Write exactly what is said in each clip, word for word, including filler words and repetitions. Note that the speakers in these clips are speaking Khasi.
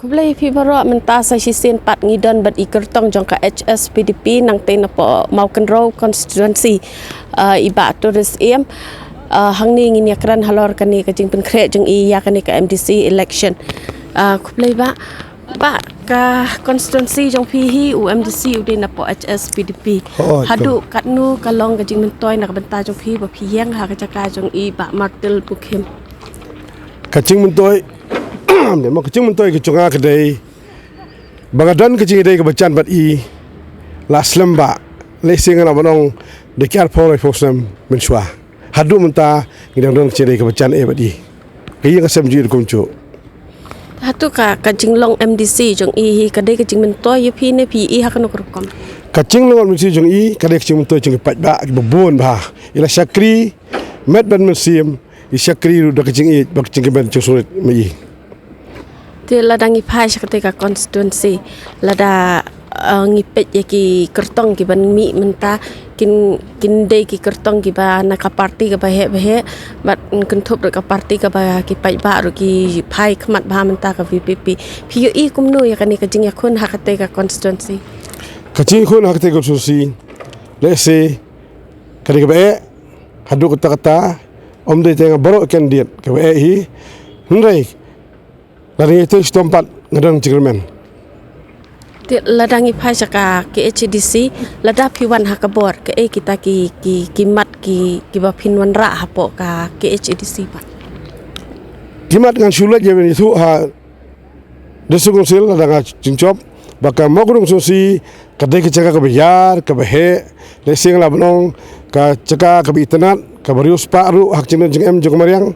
Khublei phi baroh. Mynta sa shisien pat ngi don bad i kyrtong jong ka H S P D P nangtei napoh Mawkynrew constituency, uh, i Bah Tourist Im. Uh, hangne ngin ïakren halor kane ka jingpynkhreh jong i ïa kane ka M D C election. Uh, khublei Bah. Bah, ka constituency jong phi hi u M D C u dei napoh H S P D P. Oh, haduh katno ka long ka jingmyntoi na ka bynta jong phi ba phi ïeng ha ka jaka jong i Bah Martil Bukim? Ka jingmyntoi, ka jingmyntoi ka jong nga ka dei ba nga don ka jingïadei kaba jan bad i la slem bha, lehse nga lah ban ong da ki arphew laiphew snem mynshuwa. Haduh mynta ngi dang don ka jingïadei kaba jan eh bad i. Ka ïing ka sem jong i ruh kumjuh. Hato ka, ka jinglong M D C jong i hi ka dei ka jingmyntoi ïa phi ne phi i ha kano ka rukom? Ka jinglong M D C jong i ka dei ka jingmyntoi jong ki paidbah kiba bun bha. I la shakri met bad mynsiem, i shakri ruh da ka jingïeit bad ka jingkmen jingsngewrit ma i. Te lada ngi phai sha katei ka constituency, lada, uh, ngi peit ïa ki kyrtong kiban mih mynta, kin, kin dei ki kyrtong kiba na ka party kaba heh ba heh, bad kynthup ruh ka party kaba ki paidbah ruh ki phai khmat bha mynta ka V P P. Phi ïohi kumno ïa kane ka jingïakhun ha katei ka constituency? Ka jingïakhun ha katei ka constituency, lehse ka dei kaba eh, haduh katta katta, ym dei tang baroh candidate kaba eh hi. Hynrei lada ngi tei shitom pat nga don jingkyrmen. Te lada ngi phai sha ka K H A D C, lada phi wan ha ka bor, kaei kita ki, ki, ki mat ki, kiba phin wanrah hapoh ka K H A D C pat? Ki mat ngan shu leit ïa ban ïathuh ha District Council lada nga jingchop ba ka Mawkynrew constituency ka dei ka jaka kaba ïar, kaba heh, lehse nga lah ban ong ka jaka kaba itynnad, kaba riewspah ruh ha ka jingdon jingem jong ka mariang.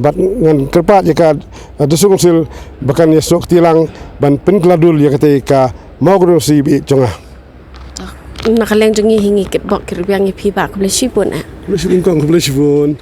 Bad ngan kyrpad ïa ka, uh, District Council ba kan ïasoh kti lang ban pynkylla dul ïa katei ka Mawkynrew constituency ba ïeit jong nga. Na ka liang jong ngi hi ngi kitbok kitrwiang ïa phi Bah, khublei shibun eh. Khublei shibun kong, khublei shibun.